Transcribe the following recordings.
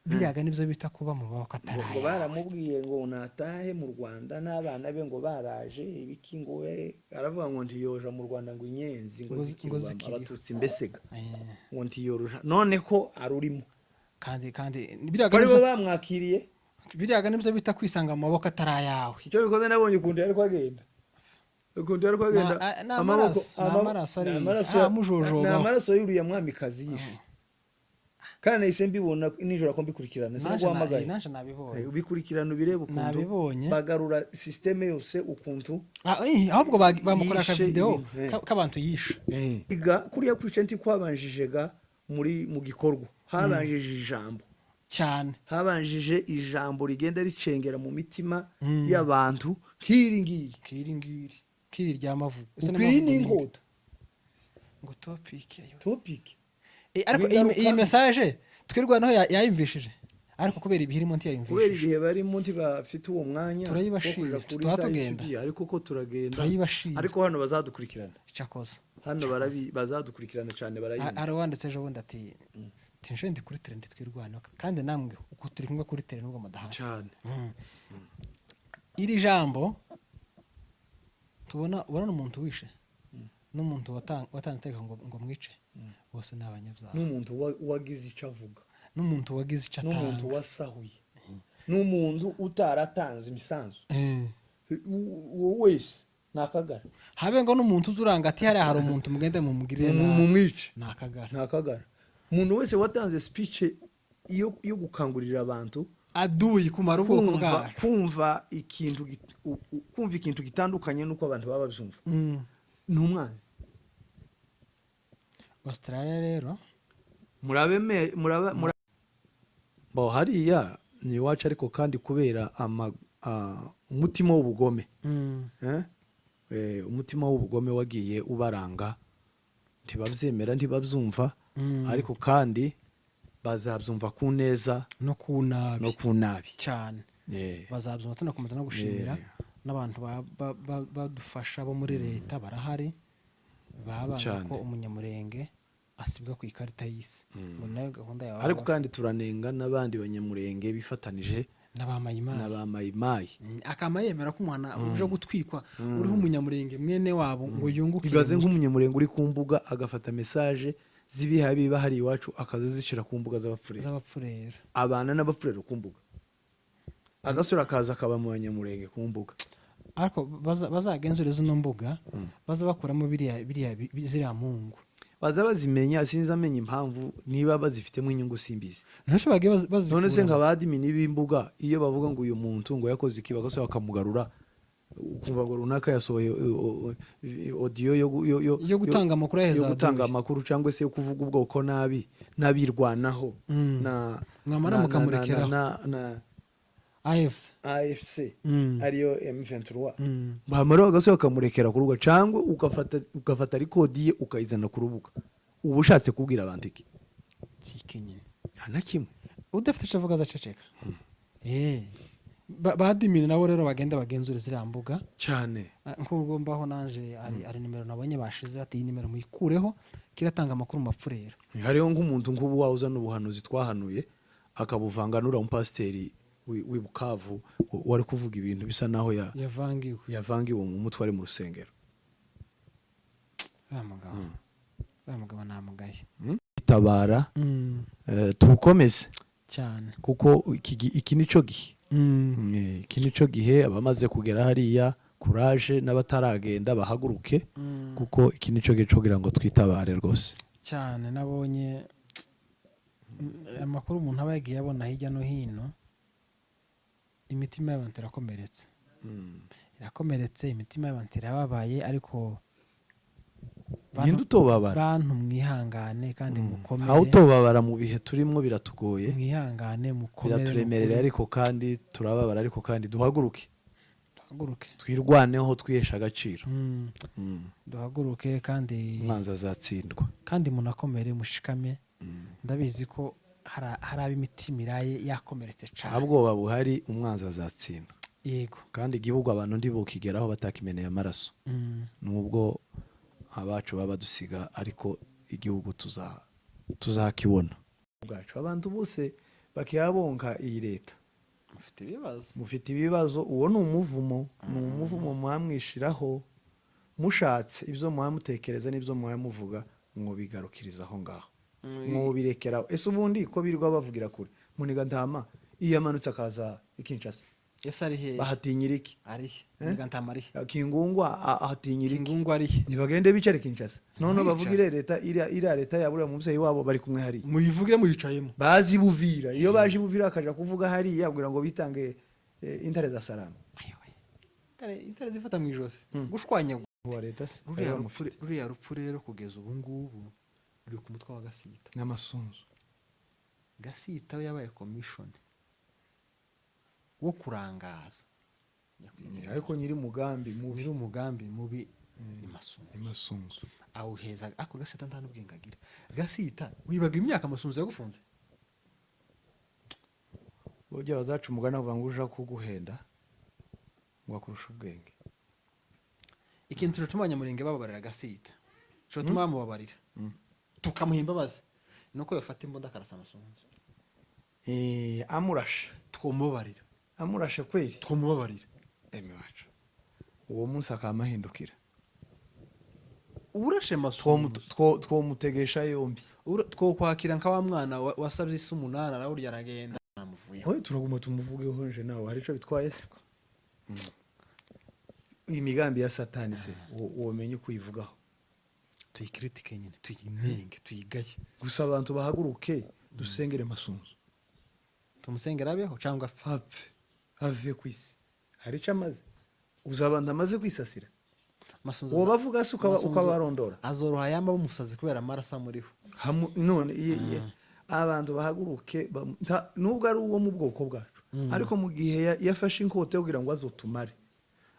Biriyaga nibyo bita kuba mu maboko atari Ngo ayawe. Baramubwiye ngo natahe mu Rwanda n'abana be, ngo baraje ibiki, ngo we aravuga ngo ntiyoja mu Rwanda, ngo inyenzi ngo Ngo zikirwamo zikiriho. Abatutsi mbesega. Ngo ntiyorosha, none ko arurimo. Kandi biriyaga Bari bo bamwakiriye. Biriyaga nibyo bita kwisanga mu maboko atari ayawe. Icyo bikoze, nabonye ukuntu yari kwagenda, ukuntu yari kwagenda. Ni amaraso, ni amaraso Ni amujojobaho. Ni amaraso y'uriya mwamikazi yishe, kandi nahise mbibona nijoro ko mbikurikirana. Nanje Sinaguhamagaye. Nanje nabibonye. Ubikurikirana, ubirebe ukuntu Nabibonye. bagarura système yose, ukuntu Ahubwo bamukorera yishe akavideo ibintu. k'abantu yishe. Iga kuriya kwica ntikwabanjije ga muri mu gikorwa, habanjije ijambo. Cyane. Habanjije ijambo rigenda ricengera mu mitima y'abantu nk'iri ngiri. Kiri ngiri, kiri rya Mavugo. Ese Uko iri Mavugo ni ninde? Inkota. Ngo topic ayo. Topic. Ariko iyi Ingaruka iyi mbi. message Twirwaneho yayumvishije, ariko kubera ibihe irimo Kubera ntiyayumvishije. ibihe barimo, ntibafite uwo mwanya Turayibashira. wo kuja kuri Tuba za tugenda. YouTube, ariko ko turagenda. Turayibashira. Ariko hano bazadukurikirana. Cyakoze. Hano bazadukurikirana cyane, barayumva. Hari uwanditse ejo bundi ati tinshoye ndi kuri terrain, Twirwaneho, kandi namwe uko turi kumwe kuri terrain nubwo mudahari. Cyane. Iri jambo tubona, ubona umuntu wishe n'umuntu watanze itegeko ngo mwice, bose ni abanyabyaha. N'umuntu wagize icyo avuga. N'umuntu wagize icyo N'umuntu atanga. wasahuye, n'umuntu utaratanze imisanzu. Uwo wese ni akagara. Habe ngo n'umuntu uzi uranga ati hariya hari umuntu, mugende mumugirire nabi. Mumwice. Ni akagara. Ni akagara. Umuntu wese watanze speech yo gukangurira abantu aduyi kumara ubwoko kumva bwacu. Kumva ikintu gitandukanye n'uko abantu baba babyumva, ni umwanzi. Australia rero. Murabe bo hariya ni iwacu, ariko kandi kubera umutima w'ubugome, eh? Umutima w'ubugome wagiye ubaranga, ntibabyemera, ntibabyumva. Ariko kandi bazabyumva ku neza no ku nabi. No ku nabi. Cyane. Bazabyumva. Tunakomeza no gushimira n'abantu badufasha bo muri leta, barahari, baba banga ko Umunyamurenge asibwa ku ikarita y'isi, ngo ni nayo gahunda yawe. Ariko kandi turanenga n'abandi Banyamurenge bifatanije n'abamayimayi. N'abamayimayi. Akama yemera ko umwana uje gutwikwa uriho Umunyamurenge mwene wabo ngo yunguke. Ibaze nk'Umunyamurenge uri ku mbuga agafata message z'ibiha biba hari iwacu, akazizishyira ku mbuga z'Abapfurere. Z'Abapfurera. Abana n'Abapfurere ku mbuga, agasura akaza akaba mu Banyamurenge ku mbuga. Ariko bazagenzure zino mbuga, baza bakuramo biriya ziriya mungu. Baza bazimenya, sinzi amenya impamvu, niba bazifitemo inyungu simbizi. Ntacyo bagiye None se bazikuramo. nka ba admin b'imbuga, iyo bavuga ngo uyu muntu ngo yakoze iki, bagasubira bakamugarura, ukumva ngo runaka yasohoye audio Yo gutanga amakuru yo gutanga yaheza. amakuru cyangwa se yo kuvuga ubwoko nabi n'abirwanaho na Mwamara mukamurekeraho. na AFC. AFC, ariyo M23. Bamara bagasubira bakamurekera ku rubuga, cyangwa ugafata record ye ukayizana ku rubuga, uba ushatse kubwira abantu iki? Kike nyine. Nta na kimwe. Udafite icyo avuga azaceceka. Ba admin nabo rero bagenda bagenzure ziriya mbuga. Cyane. Nk'ubwo mbaho nanje hari nimero nabonye bashize, bati iyi nimero muyikureho, kiratanga amakuru mu Bapfurera. Hariho nk'umuntu nk'ubu wawe uzana ubuhanuzi twahanuye, akabuvanga n'uriya mupasiteri w'i Bukavu wari kuvuga ibintu bisa naho Yavangiwe. yavangiwe mu mutwe ari mu rusengero. Uriya mugabo namugaye. Itabara, tuwukomeze. Cyane. Kuko iki ni cyo gihe. Iki ni cyo gihe. Abamaze kugera hariya, kuraje, n'abataragenda bahaguruke, kuko iki ni cyo gihe cyo kugira ngo twitabare rwose. Cyane. Nabonye amakuru umuntu aba yagiye abona hirya no hino, imitima y'abantu irakomeretse, irakomeretse, imitima y'abantu irababaye, ariko Ninde utobabara? Bantu mwihangane kandi mukomere. Aho utobabara mu bihe turimo biratugoye. Mwihangane, mukomere. Biraturemerera. Nukuri. Ariko kandi turababara, ariko kandi duhaguruke. Duhaguruke. Twirwaneho, twiheshe agaciro. Duhaguruke kandi Umwanzi azatsindwa. Kandi munakomere, mushikame. Ndabizi ko hari ab'imitima iraye yakomeretse Nta cyane. bwoba buhari, umwanzi azatsindwa. Kandi igihugu abantu ntibukigeraho batakimeneye amaraso. Nubwo abacu baba badusiga, ariko igihugu tuzakibona bwacu. Abantu bose Bakiyabonka iyi leta. Mufite ibibazo. Mufite ibibazo. Uwo ni umuvumo, ni umuvumo mwamwishiraho. Mushatse ibyo muhamutekereza n'ibyo muhamuvuga, mwobigarukiriza aho ngaho, mwobirekeraho. Ese ubundi ko birirwa bavugira kure muniga ntama, iyo amanutse akaza i Kinshasa, Ese ari hehe? bahatinyira iki? Ari he? Muniga ntama ari he? Kingungwa ahatinyira iki? Kingungu ari he? Ntibagende bicare Kinshasa none Ntibicare. bavugire leta iriya leta yaburiya mubyeyi wabo bari kumwe hariya. Muyivugire muyicayemo. Bazi Buvira, iyo baje Buvira bakaja kuvuga hariya kugira ngo bitange intare za Salama. Ayowe. Intare zifata mu ijosi gushwanyagura. Uwa leta se Ruriya bari rupfu, bamufite. ruriya rupfu rero kugeza ubu ngubu ruri ku mutwe wa Gasita. N'amasunzu. Gasita we yabaye commission wo kurangaza. Ariko nyiri mugambi mubi. Nyiri umugambi mubi ni Masunzu. Amasunzu. Awuheza ako Gasita nta n'ubwenge agira. Gasita, wibaga imyaka Masunzu yagufunze. Burya bazaca umugani bavuga ngo uja kuguhenda ngo akurusha ubwenge. Ikintu gituma Abanyamurenge bababarira Gasita, gituma bamubabarira tukamuha imbabazi, ni uko yafata imbunda akarasa Amasunzu. Amurashe. Twomubabarira. Amurashe kweli. Twomubabarira. Eme wacu, uwo munsi akamahindukira. Urashe Masunzu. Twomutegesha yombi. Twokwakira nka wa mwana wasabye isi umunani, arawurya aragenda, namuvuyeho. Oye, turaguma tumuvugeho nje nawe, hari ico bitwaye se? Imigambi ya Satani se womenye uko uyivugaho? Tuyikiritike nyine, tuyinenge, tuyigaye. Gusa abantu bahaguruke dusengere Masunzu. Tumusengere abeho cyangwa apfe. Apfe, ave ku isi, hari ico amaze. Uzi abantu amaze kwisasira? Masunzu Uwo bavuga se Masunzu ukabarondora? Azoroha yamba umusazi kubera amaraso amuriho. None abantu bahaguruke nubwo ari uwo mu bwoko bwacu, ariko mu gihe yafashe inkota yo kugira ngo azotumare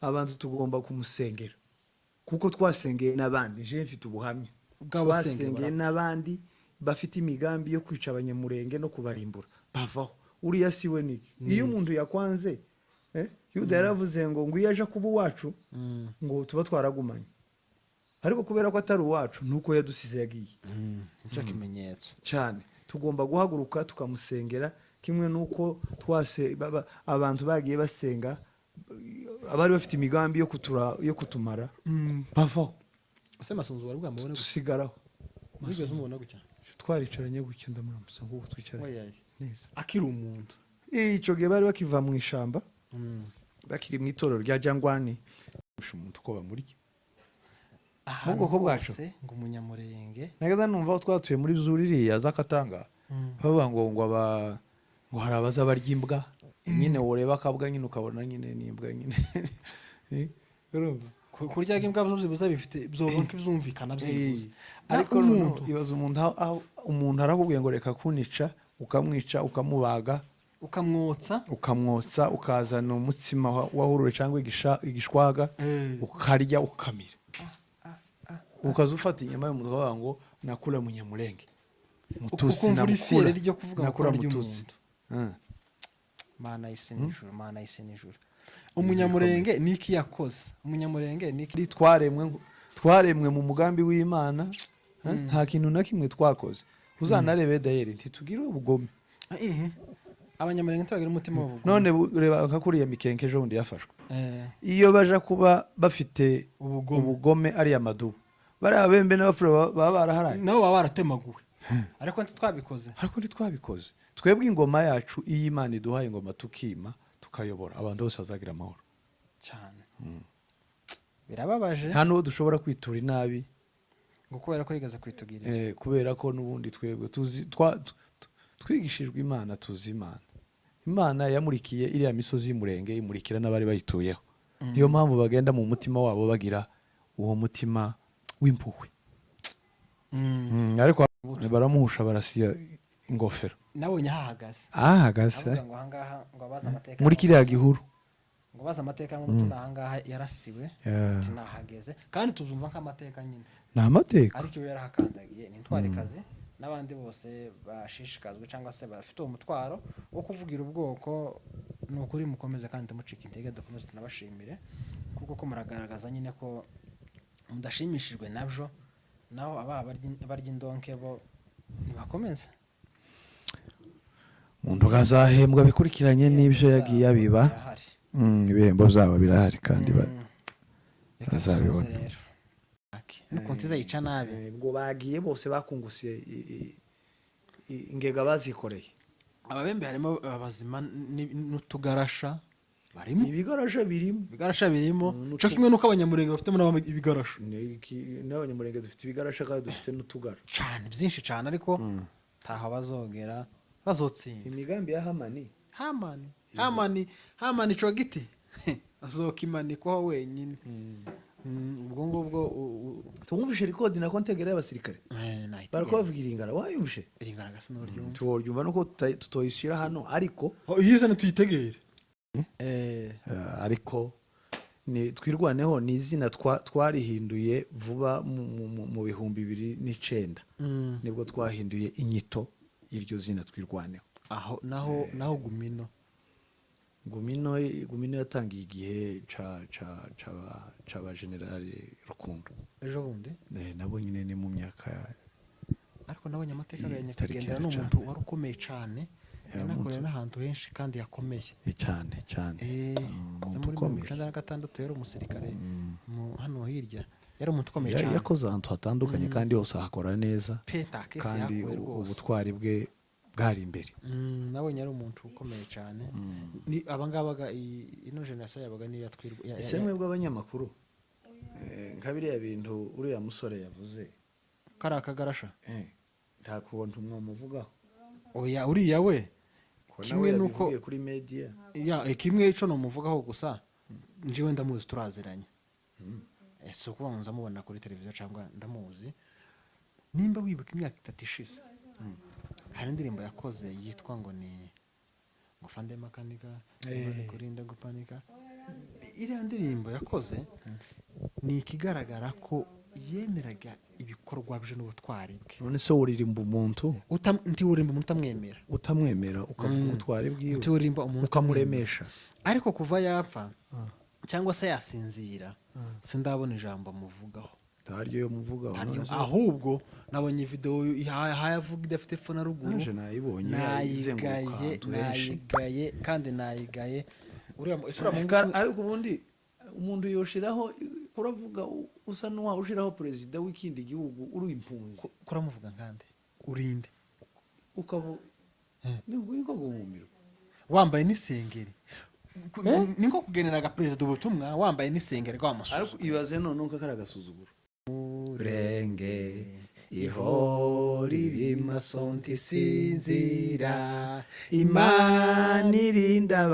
abantu, tugomba kumusengera kuko twasengeye n'abandi. Je mfite ubuhamya. Bw'abasengeye. Twasengeye Barapfa. n'abandi bafite imigambi yo kwica Abanyamurenge no kubarimbura, bavaho. Uriya si we niki? Iyo umuntu yakwanze, Yuda yaravuze ngo iyo aje kuba uwacu, ngo tuba twaragumanye, ariko kubera ko atari uwacu nuko yadusize yagiye. Nicyo kimenyetso. Cyane, tugomba guhaguruka tukamusengera kimwe n'uko twase abantu bagiye basenga abari bafite imigambi yo kutumara bavaho. Ese Masunzu wari bwamubone gutya? Dusigaraho. Wigeze umubona gutya? Twaricaranye gutya, ndamuramutsa nk'ubu twicaranye. Oya. Neza. Akiri umuntu. Icyo gihe bari bakiva mu ishamba, bakiri mu itorero rya Jangwani. Umuntu uko bamurya Ahantu bwoko bwacu. hose ngo Umunyamurenge. Nageze numva aho twatuye muri zuririya z'Akatanga bavuga ngo aba ngo hari abaza barya imbwa nyine, woreba akabwa nyine ukabona nyine n'imbwa nyine. Urumva? Kurya imbwa byo byibuze bifite byobonka byumvikana byibuze. Ariko umuntu noneho ibaza umuntu aho umuntu arakubwiye ngo reka kunica, ukamwica, ukamubaga, ukamwotsa, ukamwotsa, ukazana umutsima wahurure cyangwa igishwaga, ukarya, ukamira, ukaza ufata inyama y'umuntu ukavuga ngo nakura Munyamurenge, Mututsi. Ukumva uri Namukura. fier ryo kuvuga ngo Nakura kurya Mututsi. umuntu. Mana y'isi n'ijuru, Mana y'isi n'ijuru, Umunyamurenge niki yakoze? Umunyamurenge niki? Twaremwe mu mugambi w'Imana, nta kintu na kimwe twakoze. Uzanarebe dayeri, ntitugire ubugome. Abanyamurenge ntibagira umutima w'ubugome. None reba nka kuriya Mikenke ejo bundi yafashwe. Iyo baja kuba bafite Ubugome. ubugome, ariya madubu, bariya Bembe n'Abafure baba baraharaye. Nabo baba baratemaguwe, ariko ntitwabikoze. Ariko ntitwabikoze. Twebwe ingoma yacu, iyo Imana iduhaye ingoma tukima tukayobora, abantu bose bazagira amahoro. Cyane, birababaje. Nta n'uwo dushobora kwitura inabi. Ngo kubera ko yigeze kwitugirira. Kubera ko n'ubundi twebwe tuzi twigishijwe Imana, tuzi Imana. Imana yamurikiye iriya misozi y'Umurenge, imurikira n'abari bayituyeho. Niyo mpamvu bagenda mu mutima wabo bagira uwo mutima w'impuhwe. Ariko baramuhusha, barasiya ingofero. Nabonye ahahagaze. Ahagaze. Avuga ngo ahangaha ngo abazi amateka Muri kiriya gihuru. Ngo bazi amateka y'umutima, ahangaha yarasiwe. Ati nahageze kandi tuzumva nk'amateka nyine. Ni amateka. Ariko iyo yarahakandagiye ni intwarikazi, n'abandi bose bashishikazwe cyangwa se bafite uwo mutwaro wo kuvugira ubwoko, ni ukuri mukomeze kandi tumucika intege, dukomeze tunabashimire kuko ko muragaragaza nyine ko mudashimishijwe nabyo. Naho aba barya indonke bo ntibakomeze. Umuntu azahembwa bikurikiranye n'ibyo yagiye abiba. Birahari. Ibihembo byabo birahari kandi Reka bazabibona. dusoze rero. Nuko nziza yica nabi. Ubwo bagiye bose bakungusiye ingega bazikoreye. Ababembe harimo abazima n'utugarasha barimo. Ibigarasha birimo. Ibigarasha birimo, cyo kimwe n'uko Abanyamurenge bafitemo nabo ibigarasha. N'Abanyamurenge dufite ibigarasha kandi dufite n'utugara. Cyane, byinshi cyane, ariko ntaho bazogera, bazotsinda. Imigambi ya Hamani. Hamani, Hamani, Hamani, ico giti azokimanikwaho wenyine. Ubwo ngubwo Tumwumvishe record na kontegera y'abasirikare. Nahita Bariko bavuga iringara, wayumvishe? Iringara gasa n'uryumva. Tuworyumva nuko tutoyishyira hano, ariko Yizane tuyitegere. Ariko ni Twirwaneho, ni izina twarihinduye vuba mu 2009. Nibwo twahinduye inyito y'iryo zina Twirwaneho. Aho naho Gumino. Gumino, Gumino yatangiye igihe ca ca ca c'aba generali Rukundo. Ejo bundi. Nabo nyine ni mu myaka Ariko nabonye amateka ya itari nyakwigendera. kera Ni umuntu cane. wari ukomeye cane, Ya, yanakoreye n'ahantu henshi kandi yakomeye. Cyane cyane. Za Umuntu muri mirongo ukomeye. icenda na gatandatu yari umusirikare hano hirya, yari umuntu ukomeye cyane. Yakoze ahantu hatandukanye kandi hose ahakora neza. Pe, nta kesi Kandi yahakuwe rwose. ubutwari bwe bwari imbere. Nabonye ari umuntu ukomeye cyane. Ni abangaba ino generation yabaga niyo yatwirwa Ese mwebwe abanyamakuru, nka biriya bintu uriya musore yavuze, kariya kagarasha, nta kuntu mwamuvugaho? Oya, uriya we Ko nawe kimwe nuko yabivugiye kuri media. Ya, kimwe ico nomuvugaho gusa, njyewe ndamuzi, turaziranye. Si ukuvuga ngo nzamubona kuri televiziyo cyangwa ndamuzi. Nimba wibuka imyaka 3 ishize, hari indirimbo yakoze yitwa ngo ni ngo "Fande Makanika", "Kurinda gupanika". Iriya ndirimbo yakoze ni ikigaragara ko yemeraga ibikorwa bye n'ubutwari bwe. None se uririmba umuntu Ntiwurimba umuntu utamwemera. Utamwemera, ukavuga ubutwari bwiwe, Ntiwurimba umuntu ukamuremesha. Ariko kuva yapfa cyangwa se yasinzira, sindabona ijambo amuvugaho. Ntaryo yo muvugaho. None se- Ahubwo nabonye video avuga idafite epfo na ruguru. Naje nayibonye izenguruka Nayigaye. ahantu henshi. Nayigaye kandi nayigaye uriya ese uriya muhungu Ariko ubundi umuntu yoshiraho kuravuga usa n'uwawe ushiraho perezida w'ikindi gihugu uri impunzi. Kuramuvuga nkande urinde. Ukavuga ni nko guhumirwa. Wambaye n'isengeri. Ni nko kugeneraga perezida ubutumwa wambaye n'isengeri wamusuza. Ariko ibaze none ko kari agasuzuguro. Renge ihora masonti sinzira, Imana irinda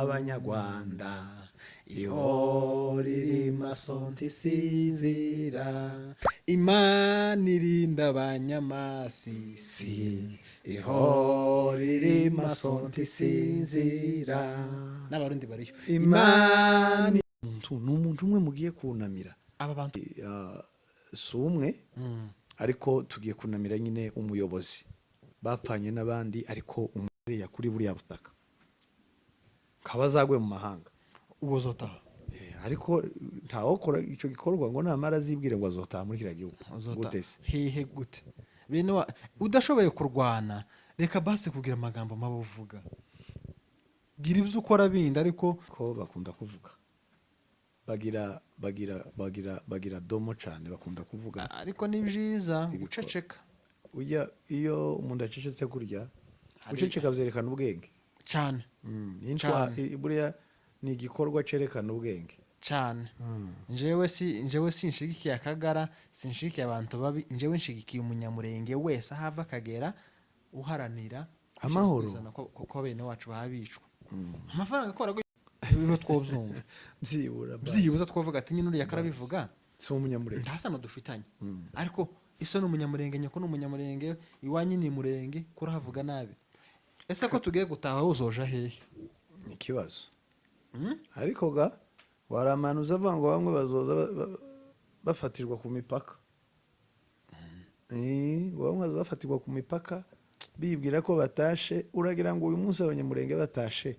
Abanyarwanda, ihora iri Masonti sinzira, Imana irinda Abanyamasisi, ihora iri masonti sinzira. N'Abarundi bariyo. Imana, umuntu ni umuntu umwe mugiye kunamira. Aba bantu. Si umwe, ariko tugiye kunamira nyine umuyobozi bapfanye n'abandi, ariko umuriya kuri buriya butaka kaba azagwe mu mahanga. Uwo zotaha. Ariko ntawokora icyo gikorwa ngo namara azibwire ngo azotaha muri kiriya gihugu. Uzota Gute se? Hehe, gute? Bene udashoboye kurwana, reka basi kugira amagambo mabi uvuga, gira ibyo ukora bindi, ariko Ko bakunda kuvuga, bagira domo cyane, bakunda kuvuga. Ariko ni byiza Ibikora. guceceka. Ujya iyo umuntu acecetse kurya, guceceka byerekana ubwenge. Cyane. Intwa Cane. buriya ni igikorwa cyerekana ubwenge. Cyane. Njyewe sinshigikiye akagara, sinshigikiye abantu babi. Njyewe nshigikiye Umunyamurenge wese aho ava akagera uharanira Amahoro. kuzana ko bene wacu baba bicwa amafaranga akora rero twobyumva. Byibura basi. Byibuze twavuga ati nyine uriya karabivuga. Si Umunyamurenge. Nta sano dufitanye, ariko iso ni Umunyamurenge, nyoko ni Umunyamurenge, iwanyu ni Murenge, kurahavuga nabi. Ese ko tugiye gutaha, uzoja hehe? Ni ikibazo. Ariko ga waramanuza avuga ngo bamwe bazoza bafatirwa ku mipaka. Ngo bamwe bazoza bafatirwa ku mipaka bibwira ko batashe. Uragira ngo uyu munsi Abanyamurenge batashe,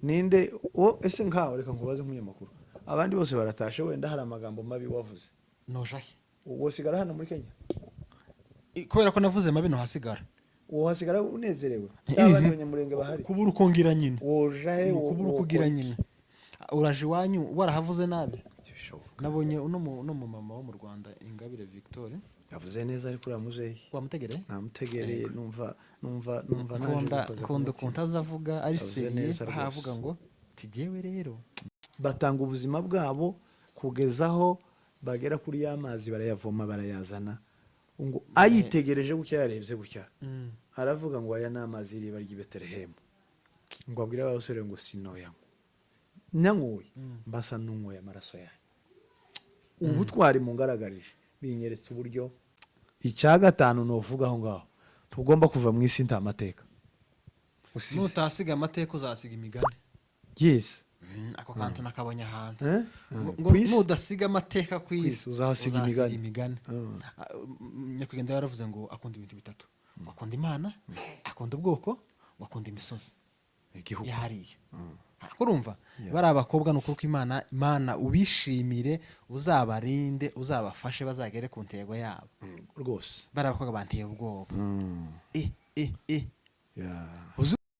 ninde wo? Ese nkawe, reka nkubaze nk'umunyamakuru, abandi bose baratashe, wenda hari amagambo mabi wavuze, Noja he? wosigara hano muri Kenya? Kubera ko navuze mabi nohasigara? Wohasigara unezerewe nta bandi Banyamurenge bahari? Kubura uko ngira nyine. Woja he? Ni ukubura uko ugira nyine. Uraje iwanyu warahavuze nabi. Ntibishoboka. Nabonye uno mumama wo mu Rwanda, Ingabire Victoire. Yavuze neza, ariko uriya muzeyi Wamutegereye? Namutegereye, numva naje Nkunda bikoze ku nkunda mutima. ukuntu azavuga ari Yavuze sérieux. neza Aho avuga rwose. ngo tigewe rero. Batanga ubuzima bwabo kugeza aho bagera kuri ya mazi, barayavoma, barayazana. Ngo ayitegereje gutya, yarebye gutya, aravuga ngo: "Aya ni amazi y'iriba ry'i Betelehemu." Ngo abwire abasore ngo: "Sinoyanywa, nyanywuye mbasa n'unyweye amaraso yanyu." Ubutwari mungaragarije binyeretse uburyo. Icya gatanu nuvuga aho ngaho, tugomba kuva mu isi nta mateka usize. Nutasiga amateka, uzasiga imigani. Yes. Ako kantu nakabonye ahantu. Eh? Ngo Ku isi? nudasiga amateka ku isi, isi, uzahasiga imigani. Imigani. Nyakwigendera yaravuze ngo akunda ibintu bitatu: ngo akunda Imana, akunda ubwoko, ngo akunda imisozi. Igihugu. Yahariye. Ariko urumva bari abakobwa, ni ukuri ko Imana ubishimire, uzabarinde, uzabafashe bazagere ku ntego yabo. Rwose. Bari abakobwa banteye ubwoba. E e e. Yeah. Uzi